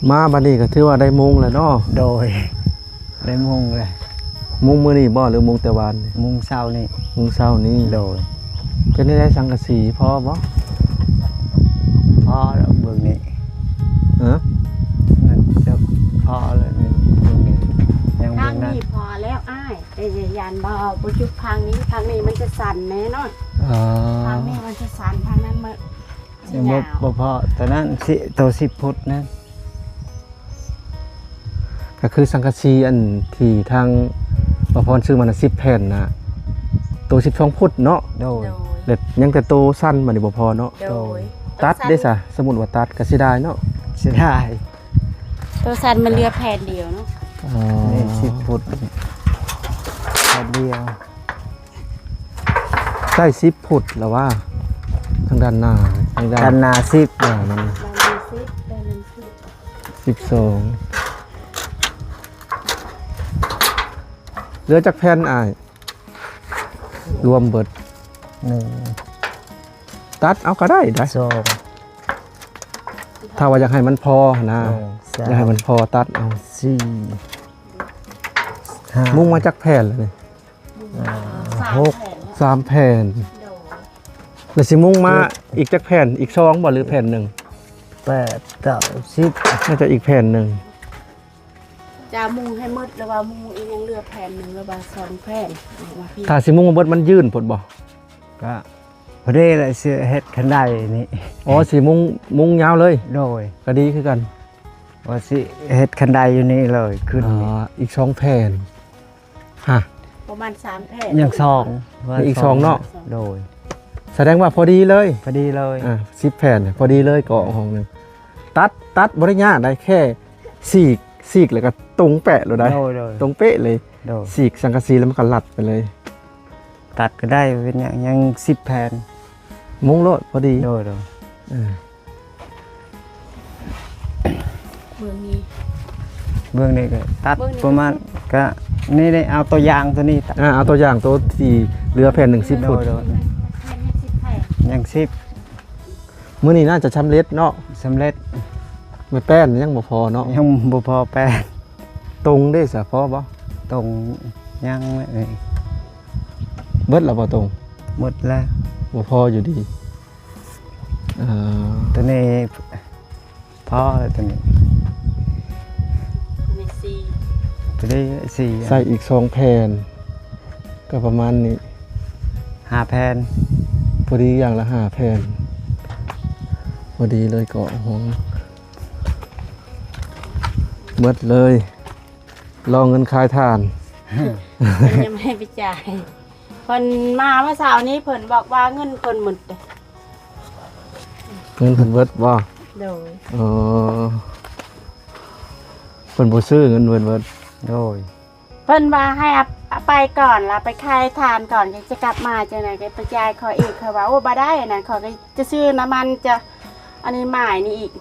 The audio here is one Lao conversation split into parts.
ມາບັດນີ້ກໍຖືວ່າໄດ້ມຸງແລ້ວເນາະ. ໂດຍ ໄດ້ມຸງແລ້ວ. ມຸງມື້ນີ້ບໍ່ ຫຼືມຸງແຕ່ວານນີ້? ມຸງເຊົ້ານີ້. ມຸງເຊົ້ານີ້. ໂດຍ. ເປັນຈັ່ງໃດ ສັງກະສີພໍບໍ່? ພໍແລ້ວເບິ່ງນີ້. ຮະ? ມັນຈະພໍແລ້ວນີ້ ເບິ່ງນີ້. ຍັງເບິ່ງນັ້ນ. ທາງນີ້ພໍແລ້ວອ້າຍ ແຕ່ຢ້ານບໍ່ ບໍ່ຈຸກທາງນີ້ ທາງນີ້ມັນຈະສັ້ນແນ່ນອນ. ອໍ ທາງນີ້ມັນຈະສັ້ນ ທາງນັ້ນມັນ ຍັງບໍ່ ບໍ່ພໍ ຕອນນັ້ນຊິ ໂຕສິບຟຸດນັ້ນ. ກໍຄືສັງກະສີອັນທີ່ທາງບ່າວພອນຊື້ມານະ ສິບແຜ່ນນະ ໂຕສິບສອງຟຸດເນາະ. ໂດຍ. ແລ້ວຍັງແຕ່ໂຕສັ້ນບັດນີ້ບໍ່ພໍເນາະ. ໂດຍ. ຕັດເດ້ຊະ ສົມມຸດວ່າຕັດກໍເສຍດາຍເນາະ. ເສຍດາຍ. ໂຕສັ້ນມັນເຫຼືອແຜ່ນດຽວເນາະ. ອໍ ນີ້ສິບຟຸດ ແຜ່ນດຽວ. ໃຊ້ສິບຟຸດລະວ່າ ທາງດ້ານໜ້າ ທາງດ້ານ ດ້ານໜ້າສິບ ເອີ ນັ້ນ ດ້ານໜ້າສິບ ດ້ານນັ້ນສິບ ສິບສອງ. ເຫຼືອຈັກແຜ່ນອ້າຍ? ລວມເບິດ ໜຶ່ງ ຕັດເອົາກໍໄດ້ໄດ໋ ສອງ ຖ້າວ່າຢາກໃຫ້ມັນພໍຫັ້ນນະ. ສອງ ສາມ ຢາກໃຫ້ມັນພໍຕັດເອົາ ສີ່ ຫ້າ ມຸງມາຈັກແຜ່ນລະນີ້? ອ່າ ຫົກ ສາມແຜ່ນ. ໂດຍ. ແລ້ວຊິມຸງມາ ເຈັດ ອີກຈັກແຜ່ນ? ອີກສອງບໍ່ ຫຼືແຜ່ນໜຶ່ງ? ແປດ ເກົ້າ ສິບ ໜ້າຈະອີກແຜ່ນໜຶ່ງ. ຈະມຸງໃຫ້ໝົດ ຫຼືວ່າມຸງອີກ ຍັງເຫຼືອແຜ່ນໜຶ່ງ ຫຼືວ່າສອງແຜ່ນ? ຖ້າຊິມຸງໃຫ້ໝົດ ມັນຍືນໂພດບໍ່? ກະພໍດີແຫຼະ ຊິເຮັດຄັນໄດນີ້. ອໍ ຊິມຸງ ມຸງຍາວເລີຍ? ໂດຍ. ກະດີຄືກັນ ວ່າຊິເຮັດຄັນໄດຢູ່ນີ້ເລີຍ ຂຶ້ນນີ້. ອໍ ອີກສອງແຜ່ນ. ຮະ ປະມານສາມແຜ່ນ ຍັງສອງ ຍັງອີກສອງເນາະ. ໂດຍ. ສະແດງວ່າພໍດີເລີຍ. ພໍດີເລີຍ. ອ່າ ສິບແຜ່ນ ພໍດີເລີຍ ກໍຫ້ອງໜຶ່ງ. ຕັດ ຕັດບໍ່ໄດ້ຍາກໃດ໋ ແຄ່ສີກ ສີກແລ້ວກໍຕົງແປະໂລດໄດ໋. ໂດຍ ໂດຍ. ຕົງເປະເລີຍ. ໂດຍ. ສີກສັງກະສີແລ້ວມັນກໍລັດໄປເລີຍ. ຕັດກໍໄດ້ ເປັນຫຍັງ ຍັງສິບແຜ່ນ. ມຸງໂລດ ພໍດີ. ໂດຍ ໂດຍ. ເອີ ເບື້ອງນີ້ ເບື້ອງນີ້ກໍຕັດ ເບື້ອງນີ້ ປະມານ ກໍ ນີ້ ນີ້ ເອົາຕົວຢ່າງຕົວນີ້ຕັດ. ອ່າ ເອົາຕົວຢ່າງຕົວທີ່ເຫຼືອແຜ່ນໜຶ່ງ ສິບ ໂດຍ ຟຸດ. ໂດຍ. ຍັງສິບ. ມື້ນີ້ໜ້າຈະສຳເລັດເນາະ. ສຳເລັດ. ໄມ້ແປ້ນຍັງບໍ່ພໍເນາະ. ຍັງບໍ່ພໍແປ້ນ. ຕົງເດ້ຊະ ພໍບໍ່? ຕົງຍັງເລີຍ. ເບິດແລ້ວບໍ່ຕົງ? ເບິດແລ້ວ. ບໍ່ພໍຢູ່ດີ. ເອີ ຕົວນີ້ພໍແລ້ວ ຕົວນີ້ ຕົວນີ້ສີ່ ຕົວນີ້ສີ່ ໃສ່ອີກສອງແຜ່ນ ກໍປະມານນີ້ ຫ້າແຜ່ນ ພໍດີ ຢ່າງລະຫ້າແຜ່ນ ພໍດີເລີຍ ກໍຫ້ອງໝົດເລີຍ ລໍເງິນຂາຍຖ່ານ ເພິ່ນຍັງບໍ່ໃຫ້ໄປຈ່າຍ. ເພິ່ນມາເມື່ອເຊົ້ານີ້ ເພິ່ນບອກວ່າເງິນເພິ່ນໝົດ. ເງິນເພິ່ນເບິດບໍ່? ໂດຍ. ອໍ ເພິ່ນບໍ່ຊື້ ເງິນເພິ່ນເບິດ. ໂດຍ. ເພິ່ນວ່າໃຫ້ເອົາ ເອົາໄປກ່ອນ ລະໄປຂາຍຖ່ານກ່ອນ ຈັ່ງຈະກັບມາ ຈັ່ງໃດກໍໄປຈ່າຍຂ້ອຍອີກ. ຂ້ອຍວ່າ ໂອ້ ບໍ່ໄດ້ນະ ຂ້ອຍກໍຈະຊື້ນ້ຳມັນ ຈະອັນນີ້ໝາຍນີ້ອີກ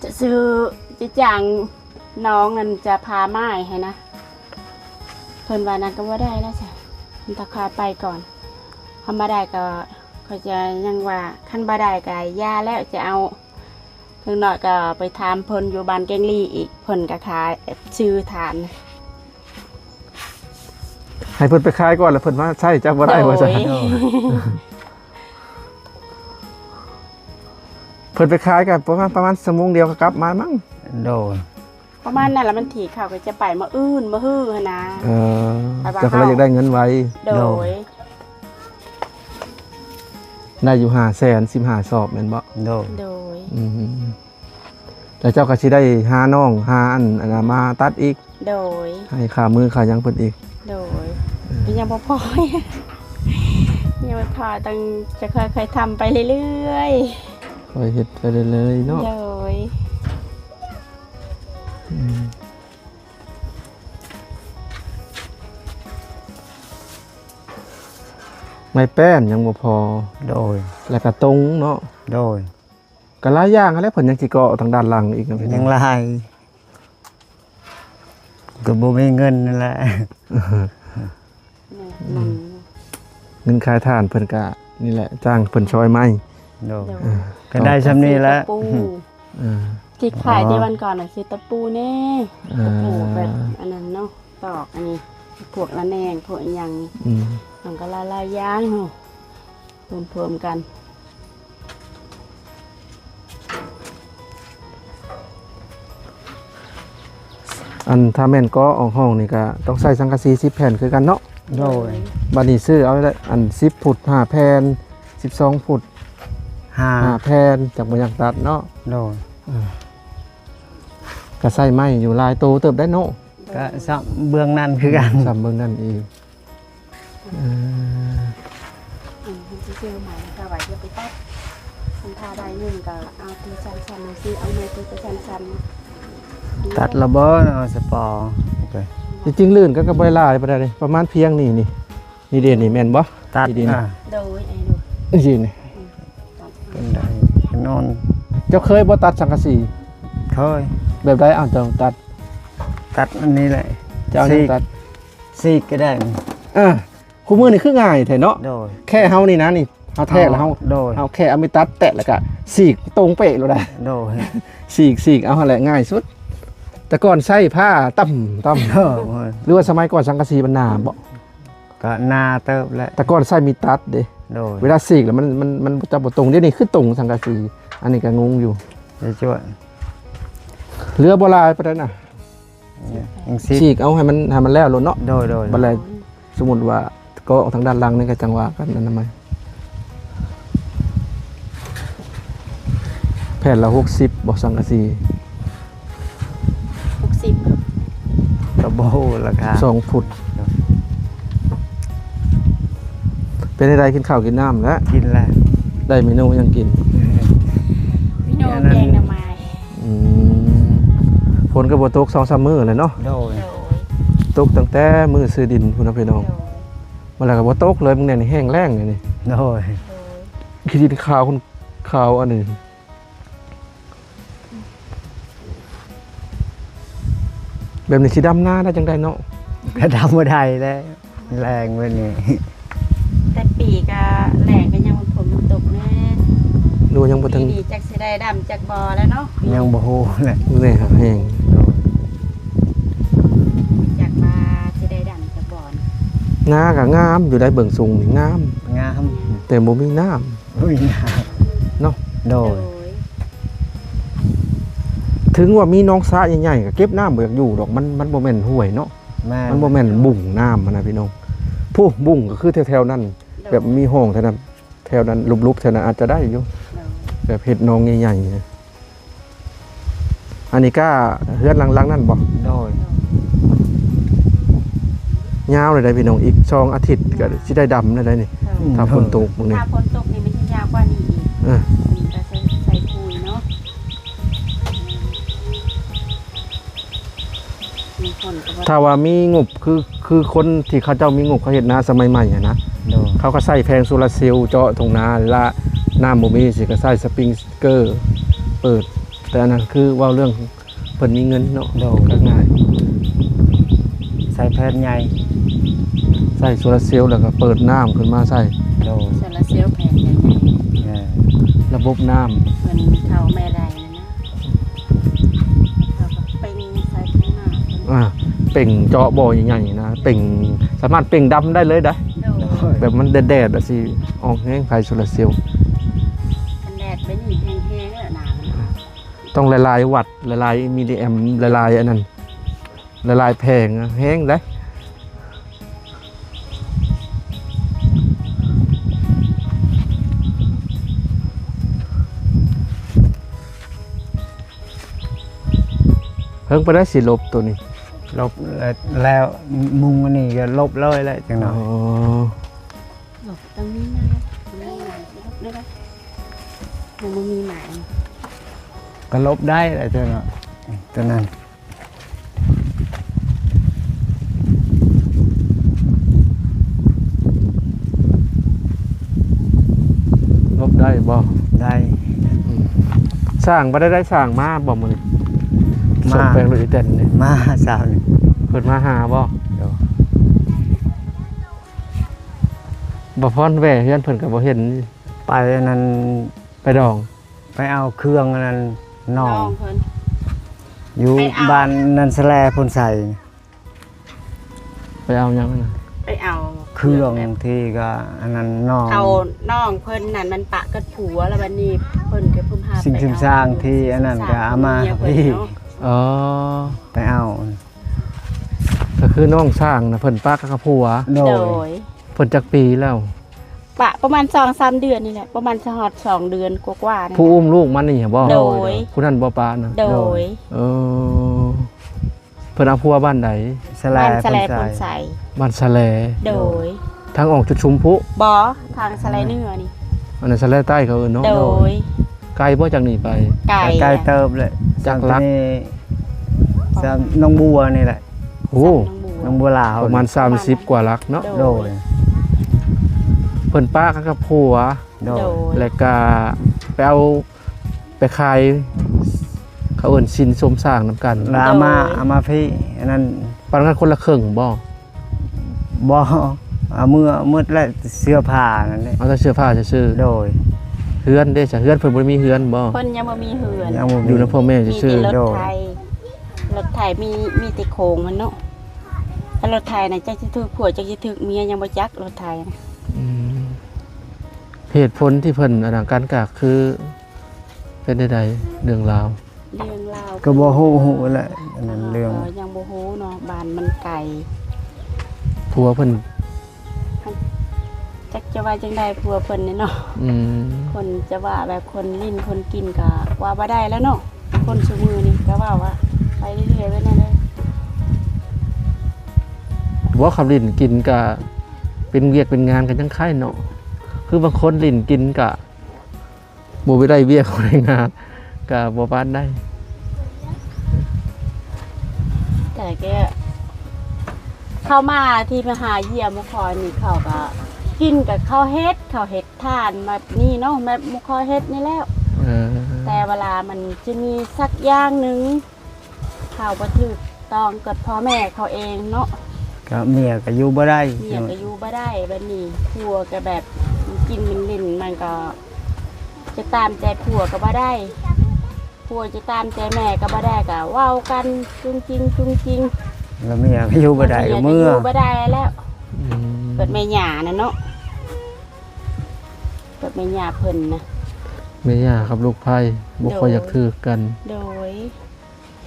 ຈະຊື້ ຈະຈ້າງນ້ອງນັ້ນ ຈະພາໝາຍໃຫ້ນະ. ເພິ່ນວ່ານັ້ນກໍບໍ່ໄດ້ແລ້ວຊະ ມັນຕ້ອງຄ່ອຍໄປກ່ອນ ຄັນບໍ່ໄດ້ກໍຂ້ອຍຈະຍັງວ່າ ຄັນບໍ່ໄດ້ກໍຢ່າແລ້ວ ຈະເອົາ ເຖິງໜ້ອຍກໍໄປຖາມເພິ່ນຢູ່ບ້ານແກ້ງລີອີກ ເພິ່ນກໍຂາຍ ຊື້ຖ່ານ ໃຫ້ເພິ່ນໄປຂາຍກ່ອນ ແລ້ວເພິ່ນມາໃຊ້ ຈັກບໍ່ໄດ້ວ່າຊັ້ນ. ໂດຍ. ເພິ່ນໄປຂາຍກໍປະມານ ປະມານຊົ່ວໂມງດຽວກໍກັບມາມັ້ງ. ໂດຍ. ປະມານນັ້ນລະ ມັນຖີເຂົາກໍຈະໄປມື້ອື່ນມື້ຮືຫັ້ນນະ. ເອີ ແຕ່ວ່າເຂົາກໍຢາກໄດ້ເງິນໄວ. ໂດຍ. ໄດ້ຢູ່ຫ້າແສນ ສິບຫ້າສອບແມ່ນບໍ່? ໂດຍ. ໂດຍ. ອືມ ແລ້ວເຈົ້າກໍຊິໄດ້ຫານ້ອງ ຫາອັນ ອັນນັ້ນມາຕັດອີກ. ໂດຍ. ໃຫ້ຄ່າມືຄ່າຫຍັງເພິ່ນອີກ. ໂດຍ. ເອີ ກໍຍັງບໍ່ພໍ ຍັງບໍ່ພໍ ຕ້ອງຈະຄ່ອຍໆທຳໄປເລື້ອຍໆ ຄ່ອຍເຮັດໄປເລື້ອຍໆເນາະ. ໂດຍ. ອືມ ໄມ້ແປ້ນຍັງບໍ່ພໍ. ໂດຍ. ແລ້ວກະຕົງເນາະ. ໂດຍ. ກະຫຼາຍຢ່າງຫັ້ນແຫຼະ ເພິ່ນຍັງຊິກໍ່ທາງດ້ານຫຼັງອີກນະ ຍັງຫຼາຍ ກໍບໍ່ມີເງິນນັ້ນແຫຼະ. ແມ່ນ ອືມ ເງິນຂາຍຖ່ານເພິ່ນກະນີ້ແຫຼະ ຈ້າງເພິ່ນຊ່ອຍໃໝ່. ໂດຍ. ໂດຍ. ເອີ ກໍໄດ້ຊ່ຳນີ້ແຫຼະ. ເອີ. ຊິຂາຍ ອໍ ແຕ່ວັນກ່ອນນະ ຊື້ຕະປູແດ່ ອ່າ ຕະປູແບບອັນນັ້ນເນາະ ຕອກອັນນີ້ ພວກລະແນງ ພວກອີ່ຫຍັງ ອືມ ມັນກໍຫຼາຍໆຢ່າງເນາະ ລວມໆກັນ. ອັນ ຖ້າແມ່ນກໍ່ອອກຫ້ອງນີ້ກໍຕ້ອງໃຊ້ສັງກະສີສິບແຜ່ນຄືກັນເນາະ. ໂດຍ ບັດນີ້ຊື້ເອົາແຫຼະ ອັນ ສິບຟຸດຫ້າແຜ່ນ ສິບສອງຟຸດຫ້າ ຫ້າແຜ່ນ ຈັ່ງບໍ່ຢາກຕັດເນາະ. ໂດຍ ເອີ ກໍໃຊ້ໄມ້ຢູ່ຫຼາຍໂຕເຕີບໄດ໋ເນາະ. ກໍສ່ຳເບື້ອງນັ້ນຄືກັນ ສ່ຳເບື້ອງນັ້ນອີກ. ເອີ ອືມ ມັນຊິຊື້ໃໝ່ ຖ້າວ່າຈະໄປຕັດ ຄັນຖ້າໄດ້ເງິນກໍເອົາໂຕສັ້ນໆ ຊື້ເອົາໃໝ່ໂຕສັ້ນໆ. ຕັດລະບໍ່ເນາະ ສະປໍ? ໂອເຄ ຈິງໆ ລື່ນກໍ ກໍບໍ່ໄດ້ຫຼາຍປານໃດເດ້ ປະມານພຽງນີ້ ນີ້ ນີ້ເດ້ ນີ້ແມ່ນບໍ່? ຕັດ ນີ້ເດ້ ອ່າ ໂດຍ ໄອ້ດູ ນີ້ ນີ້ ອືມ ເປັນໄດ ນອນ. ເຈົ້າເຄີຍບໍ່ຕັດສັງກະສີ? ເຄີຍ. ແບບໃດ? ເອົາ ເຈົ້າຕັດ ຕັດອັນນີ້ແຫຼະ ເຈົ້າຫຍັງຕັດ? ສີກກໍໄດ້. ເອີ ຄູ່ມື້ນີ້ຄືງ່າຍແທ້ເນາະ. ໂດຍ ແຄ່ເຮົານີ້ນະ ນີ້ ເຮົາແທກແລ້ວເຮົາ ໂດຍ ເຮົາແຄ່ເອົາມີດຕັດແຕະ ແລ້ວກະສີກຕົງເປະໂລດໄດ໋. ໂດຍ ສີກ ສີກເອົາຫັ້ນແຫຼະງ່າຍສຸດ. ແຕ່ກ່ອນໃຊ້ພ້າຕ່ຳໆ ເອີ ຫຼືວ່າສະໄໝກ່ອນສັງກະສີມັນໜາບໍ? ກໍໜາເຕີບແຫຼະ ແຕ່ກ່ອນໃຊ້ມີດຕັດເດ້. ໂດຍ ເວລາສີກແລ້ວມັນ ມັນ ມັນຈະບໍ່ຕົງ. ດຽວນີ້ຄືຕົງສັງກະສີ ອັນນີ້ກໍງົງຢູ່. ຈວດ ເຫຼືອບໍ່ຫຼາຍປານໃດນະ ຍັງສີກ ສີກເອົາໃຫ້ມັນ ໃຫ້ມັນແລ້ວໂລດເນາະ. ໂດຍໆ ບັດແລ້ວ ສົມມຸດວ່າກໍອອກທາງດ້ານຫຼັງນີ້ກໍຈັ່ງວ່າກັນ ອັນນັ້ນໃໝ່. ແຜ່ນລະຫົກສິບບໍ ສັງກະສີ? ຫົກສິບ ກໍບໍ່ຮູ້ລາຄາ. ສອງຟຸດ. ເປັນໃດ ກິນເຂົ້າກິນນ້ຳແລ້ວ? ກິນແລ້ວ. ໄດ້ເມນູຫຍັງກິນ? ເມນູແກງໜໍ່ໄມ້. ອືມ ຝົນກໍບໍ່ຕົກສອງສາມມື້ແລ້ວເນາະ. ໂດຍ ໂດຍ ຕົກຕັ້ງແຕ່ມື້ຊື້ດິນພຸ້ນນະພີ່ນ້ອງ. ໂດຍ ມາແລ້ວກໍບໍ່ຕົກເລີຍ ມື້ນີ້ແຫ້ງແລ້ງນີ້. ໂດຍ ໂດຍ ຂີ້ດິນຂາວ ຂາວອັນນີ້. ແບບນີ້ຊິດຳນາໄດ້ຈັ່ງໃດເນາະ? ກໍດຳບໍ່ໄດ້ແລ້ວ ແລ້ງແບບນີ້. ແຕ່ປີກະແລ້ງກໍຍັງບໍ່ຝົນມັນຕົກແນ່ ຫຼືວ່າຍັງບໍ່ເຖິງ ປີນີ້ຈັກຊິໄດ້ດຳຈັກບໍ່ແລ້ວເນາະ. ຍັງບໍ່ຮູ້ແຫຼະ ແລ້ງແຮງ. ໂດຍ ຈັກວ່າຊິໄດ້ດຳຈັກບໍ່. ນາກໍງາມຢູ່ໄດ໋ ເບິ່ງຊົງນີ້ງາມ ງາມ ແຕ່ບໍ່ມີນ້ຳ. ໂອ້ຍ ເນາະ. ໂດຍ ໂດຍ ເຖິງວ່າມີໜອງສະໃຫຍ່ໆ ກໍເກັບນ້ຳບໍ່ຢາກຢູ່ດອກ ມັນ ມັນບໍ່ແມ່ນຫ້ວຍເນາະ. ແມ່ນ ມັນບໍ່ແມ່ນບຸ້ງນ້ຳຫັ້ນນະພີ່ນ້ອງ. ຜູ້ບຸ້ງກໍຄືແຖວໆນັ້ນ ໂດຍ ແບບມີຮ່ອງແຖວນັ້ນ ແຖວນັ້ນ ຫຼຸບໆແຖວນັ້ນອາດຈະໄດ້ຢູ່. ໂດຍ ແບບເຮັດໜອງໃຫຍ່ໆນະ. ອັນນີ້ກະເຮືອນຫຼັງໆນັ້ນບໍ? ໂດຍ ຍາວເລີຍໄດ໋ພີ່ນ້ອງ ອີກສອງອາທິດກໍຊິໄດ້ດຳແລ້ວໄດ໋ນີ້. ໂດຍ ຖ້າຝົນຕົກມື້ນີ້ ຖ້າຝົນຕົກນີ້ມັນຊິຍາວກວ່ານີ້ອີກ. ເອີ ມັນກໍໃສ່ ໃສ່ປຸ໋ຍເນາະ. ມີຄົນກໍບໍ່ ຖ້າວ່າມີງົບ ຄື ຄືຄົນທີ່ເຂົາເຈົ້າມີງົບ ເຂົາເຮັດນາສະໄໝໃໝ່ຫັ້ນນະ. ໂດຍ ເຂົາກໍໃຊ້ແຜງໂຊລາເຊວເຈາະທົ່ງນາ ລະນ້ຳບໍ່ມີຊິກໍໃຊ້ສະປຣິງ ເກີ ເປີດ. ແຕ່ອັນນັ້ນຄືເວົ້າເລື່ອງເພິ່ນມີເງິນເນາະ. ໂດຍ ກໍງ່າຍ ໃສ່ແຜ່ນໃຫຍ່ ໃສ່ໂຊລາເຊວ ແລ້ວກໍເປີດນ້ຳຂຶ້ນມາໃສ່. ໂດຍ ໂຊລາເຊວແຜ່ນໃຫຍ່ໆ. ເອີ ລະບົບນ້ຳ ເພິ່ນເຂົ້າແມ່ໄດ້ນັ້ນນະ ເຂົາກໍເປັ່ງໃສ່ຂ້າງໜ້າ. ອ່າ ເປັ່ງເຈາະບໍ່ໃຫຍ່ໆນະ ເປັ່ງ ສາມາດເປັ່ງດຳໄດ້ເລີຍໄດ໋. ໂດຍ ແບບມັນແດດໆ ແບບຊິອອກແຮງໄຟໂຊລາເຊວ. ຄັນແດດເປັນແຮງໆແລ້ວໜາວ ຕ້ອງຫຼາຍໆວັດ ຫຼາຍໆມິລລີແອມ ຫຼາຍໆອັນນັ້ນ ຫຼາຍໆແຜງ ແຮງເດ້. ເພິ່ງປານໃດຊິຫຼົບໂຕນີ້? ຫຼົບແລ້ວ ມຸງອັນນີ້ກໍຫຼົບເລີຍແຫຼະ ຈັ່ງໜ້ອຍ. ອໍ ຫຼົບຕ້ອງມີໄມ້ ມີໄມ້ຊິຫຼົບໄດ້. ມັນບໍ່ມີໄມ້ ກໍຫຼົບໄດ້ແຫຼະ ຕົວເນາະ ຕົວນັ້ນ. ຫຼົບໄດ້ບໍ່? ໄດ້. ອືມ ຊ່າງບໍ່ໄດ້ ໄດ້ຊ່າງມາບໍ່ມື້ນີ້? ມາ ສົມແປງໂລດອີແຕນນີ້ ມາເຊົ້ານີ້. ເພິ່ນມາຫາບໍ່? ໂດຍ. ບໍ່ພອນແວ່ເຮືອນເພິ່ນກໍບໍ່ເຫັນ. ໄປອັນນັ້ນ ໄປດອງ ໄປເອົາເຄື່ອງອັນນັ້ນ ນ້ອງ ນ້ອງເພິ່ນ. ຢູ່ ໄປເອົາ ບ້ານນັນສະແລໂພນໄຊ ໄປເອົາຫຍັງນະ? ໄປເອົາເຄື່ອງທີ່ກະອັນນັ້ນ ນ້ອງ ເຂົາ ນ້ອງເພິ່ນນັ້ນມັນປະກັບຜົວ ແລ້ວບັດນີ້ເພິ່ນກະເພິ່ນພາໄປເອົາ ສິ່ງຊຸມຊ່າງທີ່ອັນນັ້ນກະເອົາມາໃຫ້ເພິ່ນເນາະ. ອໍ ໄປເອົາ ກະຄືນ້ອງຊ່າງນະ ເພິ່ນປະກັບຜົວ. ໂດຍ ໂດຍ ເພິ່ນຈັກປີແລ້ວ? ປະປະມານສອງສາມເດືອນນີ້ແຫຼະ ປະມານຊິຮອດສອງເດືອນກວ່າໆນີ້ແຫຼະ. ຜູ້ອຸ້ມລູກມັນນີ້ບໍ? ໂດຍ ຜູ້ນັ້ນບໍປະນະ? ໂດຍ ໂດຍ ເອີ ເພິ່ນເອົາຜົວບ້ານໃດ? ສະແລ ບ້ານສະແລໂພນໄຊ ໂພນໄຊ ບ້ານສະແລ. ໂດຍ ໂດຍ ທາງອອກຈຸດຊຸມພຸ? ບໍ່ ທາງສະແລເໜືອນີ້. ອັນນັ້ນສະແລໃຕ້ເຂົາເອີ້ນເນາະ. ໂດຍ ໂດຍ ໄກບໍ່ຈາກນີ້ໄປ? ໄກ ໄກເຕີບແຫຼະ ຈາກຫຼັກ ຈາກນີ້ ຈາກໜອງບົວນີ້ແຫຼະ. ໂອ້ ໜອງບົວ ໜອງບົວລາວ ປະມານສາມສິບກວ່າຫຼັກເນາະ. ໂດຍ ໂດຍ ເພິ່ນປະກັນກັບຜົວ. ໂດຍ ໂດຍ ແລ້ວກະໄປເອົາ ໄປຂາຍ ເຂົາເອີ້ນສິນສົມສ້າງນຳກັນ ແລ້ວເອົາມາ ໂດຍ ເອົາມາພີ້ ອັນນັ້ນ ປານນັ້ນຄົນລະເຄິ່ງບໍ່? ບໍ່ ເອົາເມືອໝົດແຫຼະ ເສື້ອຜ້ານັ້ນແຫຼະ ເອົາແຕ່ເສື້ອຜ້າຊື່ໆ. ໂດຍ ເຮືອນເດຊະ? ເຮືອນເພິ່ນບໍ່ໄດ້ມີເຮືອນບໍ່? ເພິ່ນຍັງບໍ່ມີເຮືອນ ຍັງບໍ່ມີ ຢູ່ນຳພໍ່ແມ່ຊື່ໆ. ມີແຕ່ລົດໄຖ ໂດຍ ລົດໄຖມີ ມີແຕ່ໂຄງມັນເນາະ. ແຕ່ລົດໄຖນະ ຈັກຊິຖືກຜົວ ຈັກຊິຖືກເມຍ ຍັງບໍ່ຈັກລົດໄຖນະ. ອືມ ເຫດຜົນທີ່ເພິ່ນອັນນັ້ນກັນກະຄື ເປັນໃດເລື່ອງລາວ? ເລື່ອງລາວ ກະບໍ່ຮູ້ ຮູ້ແຫຼະ ອັນນັ້ນເລື່ອງ ເອີ ຍັງບໍ່ຮູ້ເນາະ ບ້ານມັນໄກ. ຜົວເພິ່ນ ຈັກຈະວ່າຈັ່ງໃດຜົວເພິ່ນນີ້ເນາະ. ອືມ ຄົນຈະວ່າແບບຄົນຫຼິ້ນຄົນກິນກະວ່າບໍ່ໄດ້ແລ້ວເນາະ. ຄົນຊຸມື້ນີ້ກະເວົ້າວ່າໄປເລື້ອຍໆ ໄປນັ້ນເລີຍ. ບໍ່ ຄັນຫຼິ້ນກິນກະເປັນວຽກເປັນງານກະຍັງໄຄເນາະ. ຄືບາງຄົນຫຼິ້ນກິນກະ ບໍ່ໄດ້ວຽກບໍ່ໄດ້ງານ ກະບໍ່ປານໃດ. ແຕ່ກະເຂົ້າມາທີ່ມາຫາຢ້ຽມໝູ່ຂ້ອຍນີ້ ເຂົາກະກິນກະເຂົາເຮັດ ເຂົາເຮັດທານແບບນີ້ເນາະ ແບບໝູ່ຂ້ອຍເຮັດນີ້ແລ້ວ. ເອີ ແຕ່ເວລາມັນຈະມີສັກຢ່າງໜຶ່ງ ເຂົາບໍ່ຖືກຕ້ອງກັບພໍ່ແມ່ເຂົາເອງເນາະ. ກະເມຍກະຢູ່ບໍ່ໄດ້ ເມຍກະຢູ່ບໍ່ໄດ້. ບັດນີ້ຜົວກະແບບກິນຫຼິ້ນໆ ມັນກະຈະຕາມໃຈຜົວກະບໍ່ໄດ້ ຜົວຈະຕາມໃຈແມ່ກະບໍ່ໄດ້ ກະເວົ້າກັນຈຸງຈິງຈຸງຈິງ ແລ້ວເມຍກະຢູ່ບໍ່ໄດ້ ກະເມຍກະຢູ່ບໍ່ໄດ້ແລ້ວ. ອືມ ເກີດແມ່ຍ່ານັ້ນເນາະ ເກີດແມ່ຍ່າເພິ່ນນະ ແມ່ຍ່າກັບລູກໃພ້ບໍ່ຄ່ອຍຢາກຖືກກັນ. ໂດຍ ໂດຍ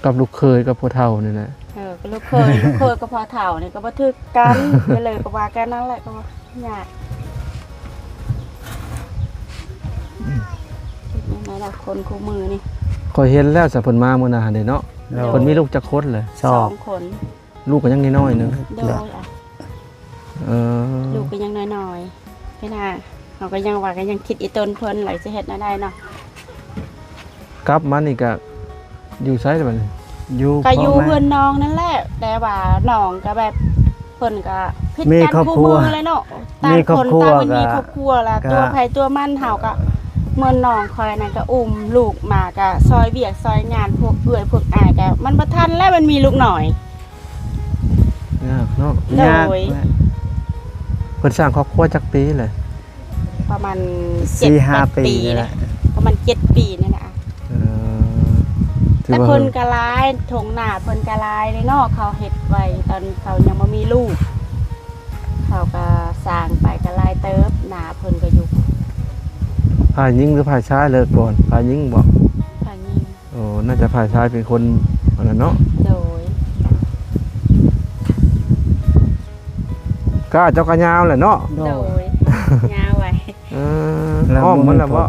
ກັບລູກເຂີຍກັບພໍ່ເຖົ້ານີ້ແຫຼະ. ເອີ ກັບລູກເຂີຍ ລູກເຂີຍກັບພໍ່ເຖົ້ານີ້ກະບໍ່ຖືກກັນ ກະເລີຍກະວ່າກັນນັ້ນແຫຼະ ກະວ່າຍາກ. ອືມ ເຮັດຈັ່ງໃດລະຄົນຄູ່ມື້ນີ້. ຂ້ອຍເຫັນແລ້ວຊະ ເພິ່ນມາມື້ນັ້ນຫັ້ນເດເນາະ. ໂດຍ ເພິ່ນມີລູກຈັກຄົນແຫຼະ? ສອງ ສອງຄົນ. ລູກກະຍັງນ້ອຍໆ ເນາະ. ໂດຍ ເອີ ລູກກະຍັງນ້ອຍໆ ເວລາເຮົາກະຍັງວ່າກະຍັງຄິດອີ່ຕົນເພິ່ນ ແລ້ວຊິເຮັດແນວໃດເນາະ. ກັບມານີ້ກະຢູ່ໃສລະບັດນີ້? ຢູ່ ກະຢູ່ເຮືອນນ້ອງນັ້ນແຫຼະ ແຕ່ວ່ານ້ອງກະແບບ ເພິ່ນກະຜິດກັນຄູ່ມື້ແຫຼະເນາະ ຕ່າງຄົນຕ່າງມັນມີຄອບຄົວລະ ຕົວໃຜຕົວມັນ. ເຮົາກະ ເໝືອນນ້ອງຂ້ອຍນັ້ນກະອຸ້ມລູກມາ ກະຊ່ອຍວຽກຊ່ອຍງານ ພວກເອື້ອຍພວກອ້າຍກະມັນບໍ່ທັນແລ້ວ ມັນມີລູກນ້ອຍ. ຍາກເນາະ. ໂດຍ ຍາກແຫຼະ. ເພິ່ນສ້າງຄອບຄົວຈັກປີແຫຼະ? ປະມານ ສີ່ຫ້າປີນີ້ແຫຼະ ປະມານເຈັດປີນີ້ແຫຼະ. ເອີ ແຕ່ເພິ່ນກະຫຼາຍ ທົ່ງນາເພິ່ນກະຫຼາຍເດ້ເນາະ ເຂົາເຮັດໄວ້ຕອນເຂົາຍັງບໍ່ມີລູກ ເຂົາກະສ້າງໄປກະຫຼາຍເຕີບ ນາເພິ່ນກະຢູ່. ຝ່າຍຍິງຫຼືຝ່າຍຊາຍເລີກກ່ອນ? ຝ່າຍຍິງບໍ? ຝ່າຍຍິງ. ໂອ້ ໜ້າຈະຝ່າຍຊາຍເປັນຄົນອັນນັ້ນເນາະ. ໂດຍ ກ້າເຈົ້າກະຍາວແຫຼະເນາະ. ໂດຍ ໂດຍ ຍາວໄວ. ເອີ ອ້ອມມັນລະບໍ່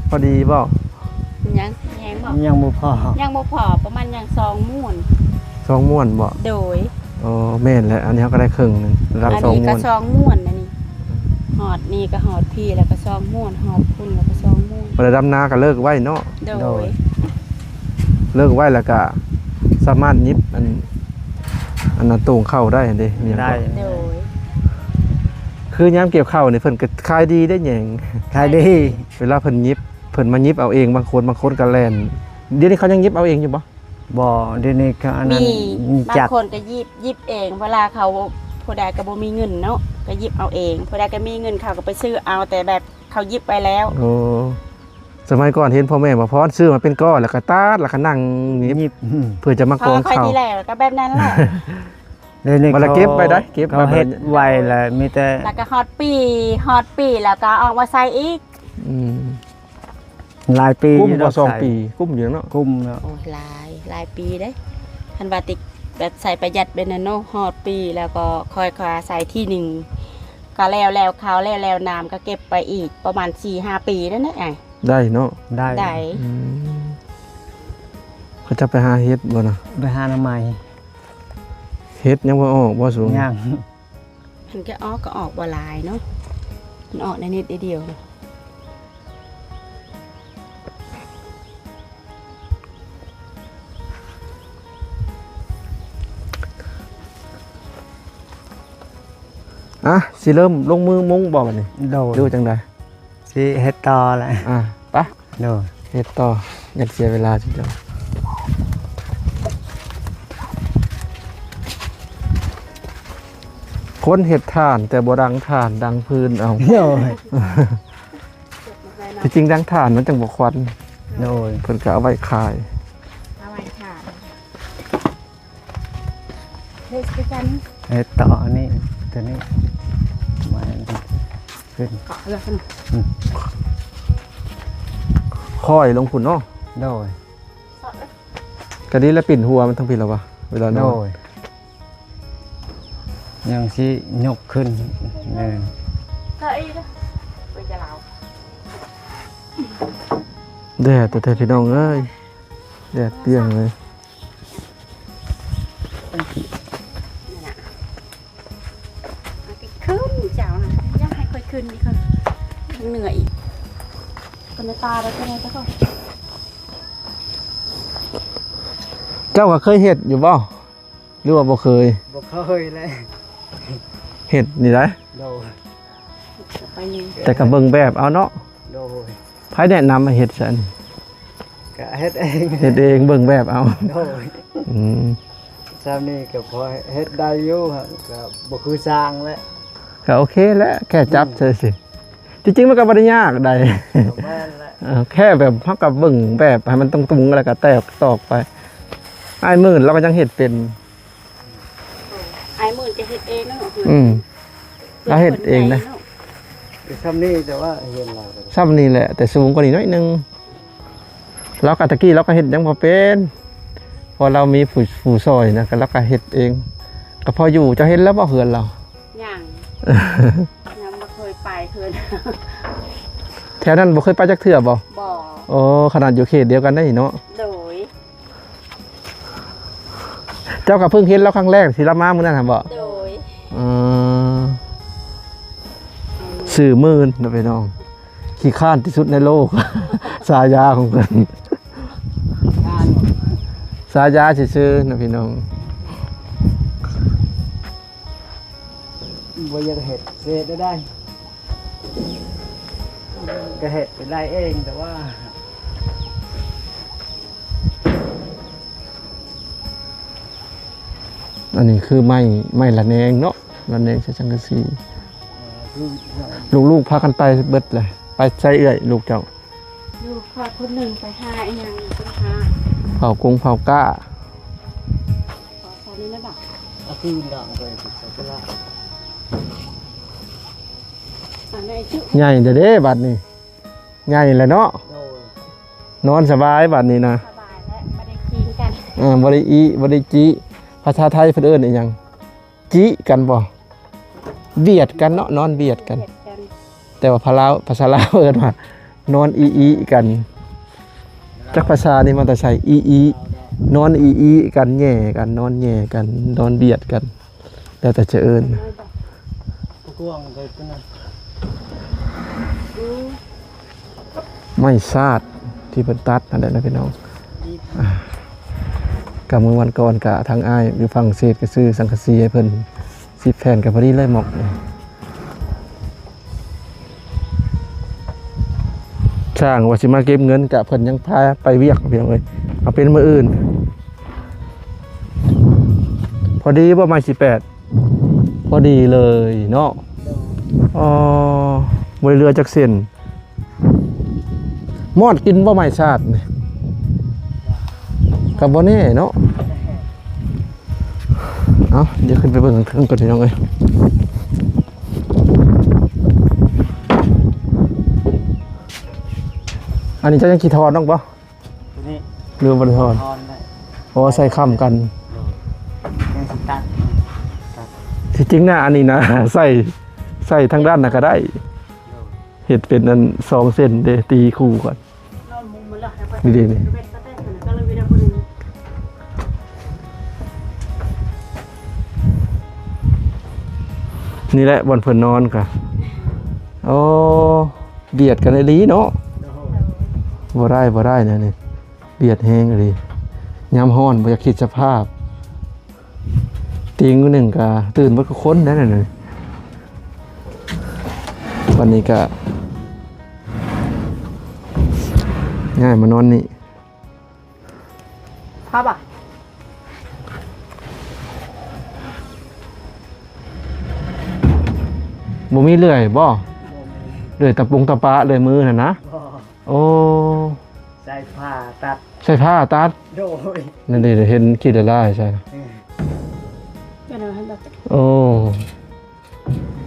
ພໍດີບໍ່? ຍັງ ຍັງບໍ່ ຍັງບໍ່ພໍ ຍັງບໍ່ພໍ ປະມານຍັງສອງມ້ວນ. ສອງມ້ວນບໍ່? ໂດຍ. ອໍ ແມ່ນແຫຼະ ອັນນີ້ເຮົາກະໄດ້ເຄິ່ງໜຶ່ງ ລະດັບສອງມ້ວນ ອັນນີ້ກະສອງມ້ວນ ອັນນີ້ ຮອດນີ້ກະຮອດພີ້ ລະກະສອງມ້ວນ ຮອດພຸ້ນລະກະສອງມ້ວນ. ບໍ່ໄດ້ດຳນາກະເລີກໄວ້ເນາະ. ໂດຍ ໂດຍ ເລີກໄວ້ລະກະສາມາດຫຍິບອັນ ອັນນັ້ນໂຕ່ງເຂົ້າໄດ້ຫັ້ນເດ. ໄດ້ ໂດຍ. ຄືຍາມກ່ຽວເຂົ້ານີ້ເພິ່ນກະຂາຍດີເດ້ແຍງ. ຂາຍດີ. ເວລາເພິ່ນຫຍິບ ເພິ່ນມາຫຍິບເອົາເອງ ບາງຄົນ ບາງຄົນກະແລ່ນ. ດຽວນີ້ເຂົາຍັງຫຍິບເອົາເອງຢູ່ບໍ່? ບໍ່ ດຽວນີ້ເຂົາອັນນັ້ນ ມີ ຈັກ ບາງຄົນກະຫຍິບ ຫຍິບເອງ ເວລາເຂົາ ຜູ້ໃດກະບໍ່ມີເງິນເນາະ ກະຫຍິບເອົາເອງ ຜູ້ໃດກະມີເງິນເຂົາກະໄປຊື້ເອົາ ແຕ່ແບບເຂົາຫຍິບໄວ້ແລ້ວ. ໂອ້ ສະໄໝກ່ອນເຫັນພໍ່ແມ່ບໍ່ພອນຊື້ມາເປັນກ້ອນ ແລ້ວກໍຕັດ ແລ້ວກໍນັ່ງຫຍິບ ຫຍິບ ເພື່ອຈະມາກອງເຂົ້າ. ຂ້ອຍນີ້ແຫຼະ ກໍແບບນັ້ນແຫຼະ. ດຽວນີ້ ບັດລະເກັບໄວ້ໄດ໋ ເກັບ ເຂົາເຮັດໄວ້ແລ້ວ ມີແຕ່ ແລ້ວກໍຮອດປີ ຮອດປີແລ້ວກໍເອົາອອກມາໃສ່ອີກ. ອືມ ຫຼາຍປີ ກຸ້ມຢູ່ ບໍ່ ດອກ ສອງ ໃສ່ ປີ ກຸ້ມຢູ່ເນາະ. ກຸ້ມເນາະ. ໂອ້ຍ ຫຼາຍ ຫຼາຍປີເດ້. ຄັນວ່າຕິ ແບບໃສ່ປະຢັດແບບນັ້ນເນາະ ຮອດປີແລ້ວກໍຄ່ອຍ ຄ່ອຍໃສ່ທີໜຶ່ງ ກໍແລ້ວ ແລ້ວເຂົ້າ ແລ້ວ ແລ້ວນ້ຳ ກໍເກັບໄປອີກປະມານສີ່ຫ້າປີນັ້ນແຫຼະ. ໄດ້ເນາະ. ໄດ້ ໄດ້. ອືມ ເຂົາເຈົ້າໄປຫາເຫັດບໍ່ນະ? ໄປຫາໜໍ່ໄມ້. ເຫັດຍັງບໍ່ອອກບໍ່ສູງ? ຍັງ. ມັນກໍອອກ ກໍອອກບໍ່ຫຼາຍເນາະ ມັນອອກໄດ້ນິດດຽວ. ອ່ະ ຊິເລີ່ມລົງມືມຸງບໍ່ບັດນີ້? ໂດຍ. ຫຼືວ່າຈັ່ງໃດ? ຊິເຮັດຕໍ່ແຫຼະ. ອ່າ ໄປ ໂດຍ ເຮັດຕໍ່ ຢ່າເສຍເວລາຊິເຈົ້າ. ຄົນເຮັດຖ່ານ ແຕ່ບໍ່ດັງຖ່ານ ດັງຟືນເອົາ. ໂດຍ. ທີ່ຈິງດັງຖ່ານມັນຈັ່ງບໍ່ຄວັນ. ໂດຍ. ເພິ່ນກໍເອົາໄວ້ຂາຍ ເອົາໄວ້ຂາຍ. ເຮັດຄືກັນ ເຮັດຕໍ່ອັນນີ້ ຕົວນີ້ ມາຂຶ້ນ ເກາະເຮືອຂຶ້ນ. ອືມ ຄ່ອຍລົງພຸ້ນເນາະ. ໂດຍ. ກະດີລະ ປິ່ນຫົວມັນທັງພີ້ລະວະ ເວລານອນ. ໂດຍ. ຍັງຊິຍົກຂຶ້ນແນ່. ແດດແທ້ໆ ພີ່ນ້ອງເອີຍ ແດດປ່ຽງເລີຍ. ຂຶ້ນເຈົ້ານະ ຢາກໃຫ້ຂ້ອຍຂຶ້ນອີກ ທາງເໜືອອີກ ກໍແມ່ຕາໄດ້ເທົ່າໃດ. ເຈົ້າກໍເຄີຍເຮັດຢູ່ບໍ່ ຫຼືວ່າບໍ່ເຄີຍ? ບໍ່ເຄີຍເລີຍ ເຮັດນີ້ໄດ໋. ໂດຍ. ແຕ່ກໍເບິ່ງແບບເອົາເນາະ. ໂດຍ. ໃຜແນະນຳໃຫ້ເຮັດຊັ້ນ? ກະເຮັດເອງ ເຮັດເອງ ເບິ່ງແບບເອົາ. ໂດຍ. ອືມ ຊ່ຳນີ້ກໍພໍເຮັດໄດ້ຢູ່ ກະບໍ່ຄືຊ່າງແຫຼະ. ກະໂອເຄແຫຼະ ແຄ່ຈັບ ອືມ ເຊີຊິ. ທີ່ຈິງມັນກໍບໍ່ໄດ້ຍາກໃດ໋. ແມ່ນແຫຼະ. ເອີ ແຄ່ແບບເຮົາກໍເບິ່ງແບບໃຫ້ມັນຕົງໆ ແລ້ວກໍແຕກຕອກໄປ. ອ້າຍໝື່ນລາວກໍຍັງເຮັດເປັນ. ອ້າຍໝື່ນຈະເຮັດເອງເນາະ. ອືມ ລາວເຮັດເອງນະ. ຊ່ຳນີ້ ແຕ່ວ່າເຮືອນລາວ ຊ່ຳນີ້ແຫຼະ ແຕ່ສູງກວ່ານີ້ໜ້ອຍໜຶ່ງ. ລາວກໍ ຕະກີ້ລາວກໍເຮັດຍັງບໍ່ເປັນ ເພາະລາວມີຜູ້ ຜູ້ຊ່ອຍນະ ກໍລາວກໍເຮັດເອງ ກໍພໍຢູ່. ເຈົ້າເຫັນແລ້ວບໍ່ເຮືອນລາວ? ຍັງ ຍັງບໍ່ເຄີຍໄປເຮືອນ. ແຖວນັ້ນບໍ່ເຄີຍໄປຈັກເທື່ອບໍ່? ບໍ່. ໂອ້ ຂະໜາດຢູ່ເຂດດຽວກັນໄດ໋ເນາະ. ໂດຍ. ເຈົ້າກໍເພິ່ງເຫັນລາວຄັ້ງແລກທີ່ລາວມາມື້ນັ້ນຫັ້ນບໍ? ໂດຍ. ເອີ ຊື່ໝື່ນເນາະພີ່ນ້ອງ ຂີ້ຄ້ານທີ່ສຸດໃນໂລກ ສາຍາຂອງເພິ່ນ ສາຍາຊື່ໆ ເນາະພີ່ນ້ອງ. ບໍ່ຢາກເຮັດ ຊິເຮັດແນວໃດ? ກໍເຮັດໄດ້ເອງ ແຕ່ວ່າ ອັນນີ້ຄືໄມ້ ໄມ້ລະແນງເນາະ ລະແນງໃສ່ສັງກະສີ. ເອີ ລູກໆພາກັນໄປເບິດແຫຼະ. ໄປໃສເອື້ອຍ ລູກເຈົ້າ? ລູກຂ້ອຍຄົນໜຶ່ງໄປຫາອີ່ຫຍັງ ໄປຫາເຜົາກົງເຜົາກ້າ. ໃຫຍ່ແລ້ວເດ້ບັດນີ້ ໃຫຍ່ແລ້ວເນາະ. ໂດຍ. ນອນສະບາຍບັດນີ້ນະ ສະບາຍແລ້ວ ບໍ່ໄດ້ຄີງກັນ. ເອີ ບໍ່ໄດ້ອີ ບໍ່ໄດ້ຈິ. ພາສາໄທເພິ່ນເອີ້ນອີ່ຫຍັງ? ຈິກັນບໍ່? ບຽດກັນເນາະ ນອນບຽດກັນ. ບຽດກັນ. ແຕ່ວ່າພາລາວ ພາສາລາວເອີ້ນວ່າ ນອນອີອີກັນ. ຈັກພາສານີ້ມາແຕ່ໃສ? ອີອີ ນອນອີອີກັນ ແຫຍ່ກັນ ນອນແຫຍ່ກັນ ນອນບຽດກັນ ແລ້ວແຕ່ຈະເອີ້ນ. ໄມ້ຊາດທີ່ເພິ່ນຕັດຫັ້ນແຫຼະນະພີ່ນ້ອງ. ອ່າ ກະມື້ວັນກ່ອນກະທາງອ້າຍຢູ່ຝຣັ່ງເສດກະຊື້ສັງກະສີໃຫ້ເພິ່ນ ສິບແຜ່ນກໍພໍດີເລີຍໝອກ. ຊ່າງວ່າຊິມາເກັບເງິນ ກະເພິ່ນຍັງພາໄປວຽກ ພີ່ນ້ອງເອີຍ. ເອົາເປັນມື້ອື່ນ ພໍດີບໍ່ ໄມ້ສິບແປດ? ພໍດີເລີຍເນາະ. ອໍ ບໍ່ໄດ້ເຫຼືອຈັກເສັ້ນ. ມອດກິນບໍ່ໄມ້ສາດນີ້ ກໍບໍ່ແນ່ເນາະ. ເອົາ ດຽວຂຶ້ນໄປເບິ່ງເທິງກ່ອນ ພີ່ນ້ອງເອີຍ. ອັນນີ້ເຈົ້າຍັງຊິຖອນອອກບໍ່? ຕົວນີ້ ຫຼືວ່າບໍ່ໄດ້ຖອນ? ຖອນໄດ້. ອໍ ໃສ່ຄ້ຳກັນ. ໂດຍ ຍັງຊິຕັດ ຕັດ. ທີ່ຈິງນະ ອັນນີ້ນະ ໃສ່ ໃສ່ທາງດ້ານນັ້ນກໍໄດ້. ໂດຍ ເຮັດເປັນອັນ ສອງເສັ້ນເດ້ ຕີຄູ່ກັນ. ນີ້ເດ້ ນີ້ ນີ້ແຫຼະບ່ອນເພິ່ນນອນກະ. ໂອ້ ບຽດກັນອີ່ຫຼີເນາະ. ບໍ່ໄດ້ ບໍ່ໄດ້ແນວນີ້ ບຽດແຮງອີ່ຫຼີ. ຍາມຮ້ອນບໍ່ຢາກຄິດສະພາບ. ຕີງໜຶ່ງກະຕື່ນເບິດທຸກຄົນໄດ໋ນັ້ນ. ວັນນີ້ກະຍ້າຍມານອນນີ້. ພາບະ ບໍ່ມີເລື່ອຍບໍ່? ບໍ່ມີ. ເລື່ອຍຕະປຸງຕະປະ ເລື່ອຍມືຫັ້ນນະ? ບໍ່. ໂອ້ ໃຊ້ຜ້າຕັດ. ໃຊ້ຜ້າຕັດ? ໂດຍ. ນັ້ນເດ້ ເຫັນຂີ້ລະລາຍໃສ່. ເອີ ໂອ້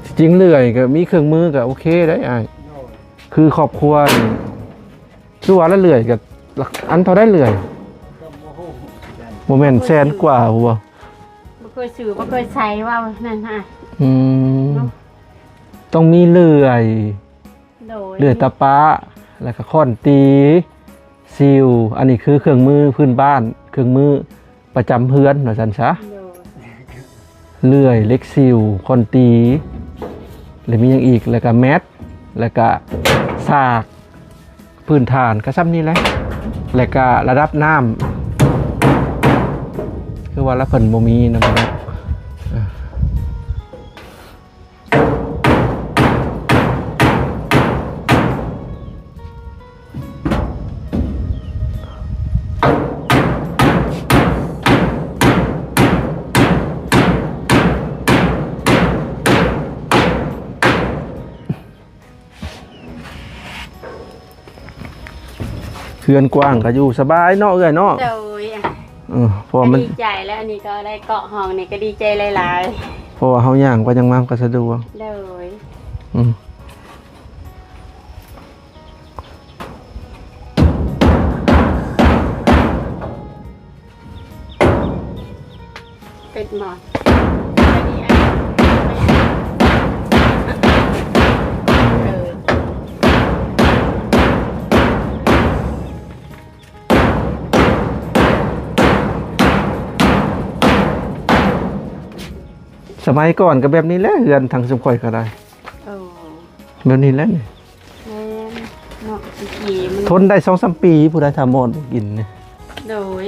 ທີ່ຈິງເລື່ອຍກໍມີເຄື່ອງມືກໍໂອເຄໄດ໋ອ້າຍ. ໂດຍ. ຄືຄອບຄົວນີ້ ຄືວ່າລະເລື່ອຍກໍອັນເທົ່າໃດເລື່ອຍ? ກໍບໍ່ຮູ້ຄືກັນ. ບໍ່ແມ່ນແສນກວ່າບໍ່? ບໍ່ເຄີຍຊື້ ບໍ່ເຄີຍໃຊ້ ວ່ານັ້ນຫະ. ອືມ ເນາະ ຕ້ອງມີເລື່ອຍ. ໂດຍ. ເລື່ອຍຕະປະ ແລ້ວກໍຄ້ອນຕີ ຊິວ. ອັນນີ້ຄືເຄື່ອງມືພື້ນບ້ານ ເຄື່ອງມືປະຈຳເຮືອນວ່າຊັ້ນຊະ. ໂດຍ. ເລື່ອຍ ເຫຼັກຊິວ ຄ້ອນຕີ ແລ້ວມີຫຍັງອີກ? ແລ້ວກະແມັດ ແລ້ວກະສາກ ພື້ນຖານກະຊ່ຳນີ້ແຫຼະ ແລ້ວກະລະດັບນ້ຳ ຄືວ່າລະເພິ່ນບໍ່ມີນຳເນາະ. ເຮືອນກວ້າງກໍຢູ່ສະບາຍເນາະເອື້ອຍເນາະ. ໂດຍ. ເອີ ເພາະວ່າມັນ ກໍດີໃຈແລ້ວ ອັນນີ້ກໍໄດ້ເກາະຫ້ອງນີ້ກໍດີໃຈຫຼາຍໆ ເພາະວ່າເຮົາຍ່າງໄປຍ່າງມາມັນກໍສະດວກ. ໂດຍ. ອືມ. ເປັດໝອດ ເອີ ສະໄໝກ່ອນກໍແບບນີ້ແຫຼະ ເຮືອນທາງຊຸມຂ້ອຍກໍໄດ້. ເອີ ແບບນີ້ແຫຼະນີ້. ແມ່ນເນາະ ຕະກີ້ມັນ ທົນໄດ້ສອງສາມປີ ຜູ້ໃດຖ້າມອດບໍ່ກິນນີ້. ໂດຍ.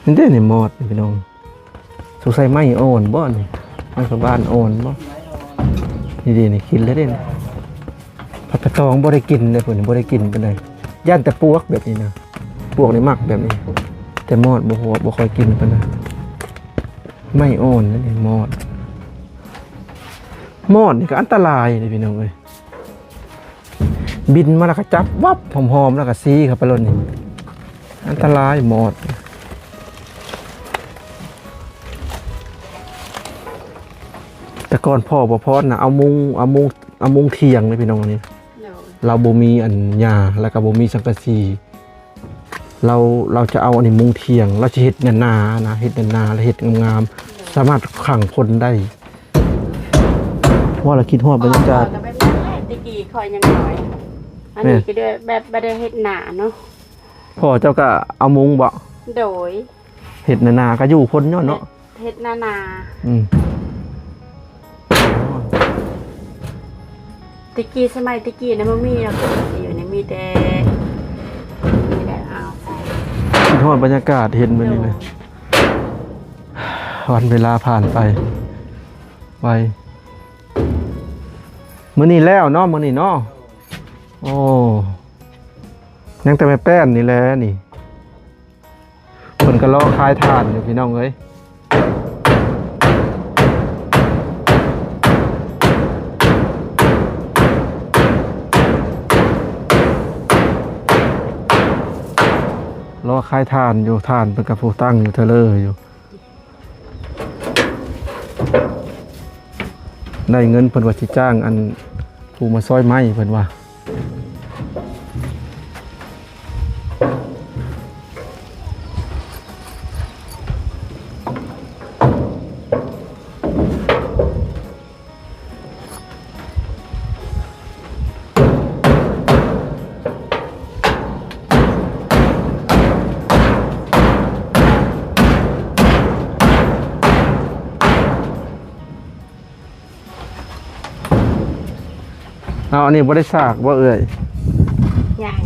ນີ້ເດ້ນີ້ມອດນີ້ພີ່ນ້ອງ ສົງໄສໄມ້ອ່ອນບໍ່ນີ້ ໄມ້ປະບານອ່ອນບໍ່? ນີ້ເດ້ນີ້ ກິນແລ້ວເດ້ນີ້. ຜັກກະຕອງບໍ່ໄດ້ກິນເດ້ ເພິ່ນບໍ່ໄດ້ກິນປານໃດ ຢ້ານແຕ່ປວກແບບນີ້ນະ ປວກນີ້ມັກແບບນີ້ ແຕ່ມອດບໍ່ ບໍ່ຄ່ອຍກິນປານໃດ. ໄມ້ອ່ອນນີ້ມອດ ມອດນີ້ກໍອັນຕະລາຍເດ້ພີ່ນ້ອງເອີຍ. ບິນມາແລ້ວກໍຈັບວັບ ຫອມໆ ແລ້ວກໍຊີເຂົ້າໄປໂລດນີ້ ອັນຕະລາຍມອດ. ແຕ່ກ່ອນພໍ່ບໍ່ພອນນະ ເອົາມຸງ ເອົາມຸງ ເອົາມຸງຖຽງເດ້ພີ່ນ້ອງ ອັນນີ້. ໂດຍ. ລາວບໍ່ມີອັນຫຍ້າ ແລ້ວກໍບໍ່ມີສັງກະສີ. ລາວ ລາວຈະເອົາອັນນີ້ມຸງຖຽງ ລາວຈະເຮັດໜາໆ ນະ ເຮັດໜາໆ ແລ້ວເຮັດງາມໆ ສາມາດຂັງຄົນໄດ້. ເວົ້າແລ້ວຄິດຮອດບັນຍາກາດ ແຕ່ກີ້ຂ້ອຍຍັງນ້ອຍ ອັນນີ້ກໍແບບບໍ່ໄດ້ເຮັດໜາເນາະ. ພໍ່ເຈົ້າກໍເອົາມຸງບໍ? ໂດຍ. ເຮັດໜາໆ ກໍຢູ່ຄົນເນາະ ເນາະ. ເຮັດນານາ. ອືມ. ແຕ່ກີ້ ສະໄໝແຕ່ກີ້ນະ ບໍ່ມີດອກ ຢູ່ນີ້ມີແຕ່ນີ້ແຫຼະ ເອົາໃສ່. ຄິດຮອດບັນຍາກາດເຫັນມື້ນີ້ນະ. ໂດຍ. ວັນເວລາຜ່ານໄປໄວ. ມື້ນີ້ແລ້ວເນາະ ມື້ນີ້ເນາະ. ໂອ້ ຍັງແຕ່ແມ່ແປ້ນນີ້ແຫຼະນີ້. ເພິ່ນກໍລໍຄາຍຖ່ານຢູ່ພີ່ນ້ອງເອີຍ. ລໍຂາຍຖ່ານຢູ່ ຖ່ານເພິ່ນກໍຜູ້ຕັ້ງຢູ່ເທີເລີຢູ່ ໄດ້ເງິນເພິ່ນວ່າຊິຈ້າງອັນຜູ້ມາຊອຍໄມ້ເພິ່ນວ່າ. ເອົາ ອັນນີ້ບໍ່ໄດ້ສາກບໍ່ເອື້ອຍ? ຍັງ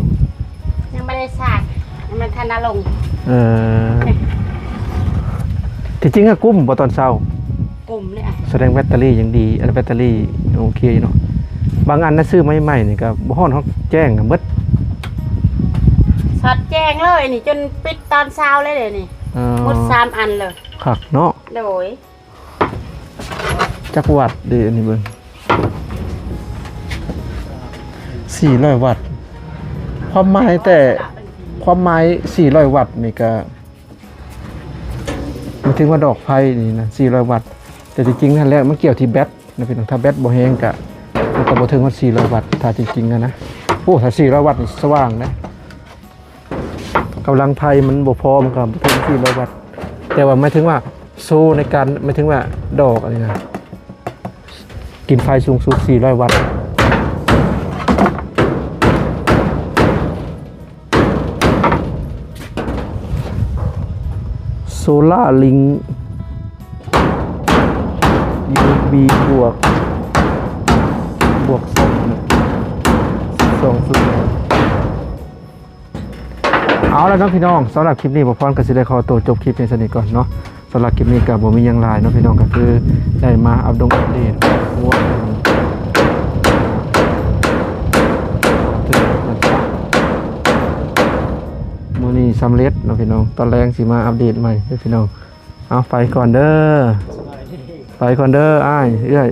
ຍັງບໍ່ໄດ້ສາກ ມັນທັນນະລົງ. ເອີ ທີ່ຈິງກໍກຸ້ມບໍ່ຕອນເຊົ້າ? ກຸ້ມເລີຍ ສະແດງແບັດເຕີຣີຍັງດີ ອັນແບັດເຕີຣີໂອເຄຢູ່ເນາະ. ບາງອັນນະຊື້ໃໝ່ໆນີ້ກໍບໍ່ຮອດຮອດແຈ້ງກໍໝົດ ສອດແຈ້ງເລີຍນີ້ ຈົນປິດຕອນເຊົ້າເລີຍເດນີ້. ເອີ ໝົດສາມອັນເລີຍ ຄັກເນາະ. ໂດຍ. ຈັກວັດເດ ອັນນີ້ເບິ່ງ ສີ່ຮ້ອຍວັດ. ຄວາມໝາຍແຕ່ ຄວາມໝາຍສີ່ຮ້ອຍວັດນີ້ກະ ໝາຍເຖິງວ່າດອກໄຟນີ້ນະ ສີ່ຮ້ອຍວັດ. ແຕ່ທີ່ຈິງຫັ້ນແລ້ວມັນກ່ຽວທີ່ແບັດນະພີ່ນ້ອງ ຖ້າແບັດບໍ່ແຮງກະ ມັນກະບໍ່ເຖິງຮອດສີ່ຮ້ອຍວັດ ຖ້າຈິງໆຫັ້ນນະ. ໂອ້ ຖ້າສີ່ຮ້ອຍວັດນີ້ສະຫວ່າງເດ້. ກຳລັງໄຟມັນບໍ່ພໍ ມັນກໍບໍ່ເຖິງສີ່ຮ້ອຍວັດ ແຕ່ວ່າໝາຍເຖິງວ່າໂຊໃນການ ໝາຍເຖິງວ່າດອກອັນນີ້ນະ ກິນໄຟສູງສຸດສີ່ຮ້ອຍວັດ. ໂຊລາລິງ ຢູເອັສບີ ບວກ ບວກສອງ ສອງ ເອົາລະເນາະພີ່ນ້ອງ ສຳລັບຄລິບນີ້ ບ່າວພອນກໍຊິໄດ້ຂໍໂຕຈົບຄລິບພຽງສ່ຳນີ້ກ່ອນເນາະ. ສຳລັບຄລິບນີ້ກໍບໍ່ມີຫຍັງຫຼາຍເນາະພີ່ນ້ອງ ກໍຄືໄດ້ມາອັບດົງອັບເດດຫົວ ມື້ນີ້ສຳເລັດເນາະພີ່ນ້ອງ ຕອນແລງຊິມາອັບເດດໃໝ່ເດີພີ່ນ້ອງ. ເອົາ ໄປກ່ອນເດີ ໄປກ່ອນເດີອ້າຍເອື້ອຍ.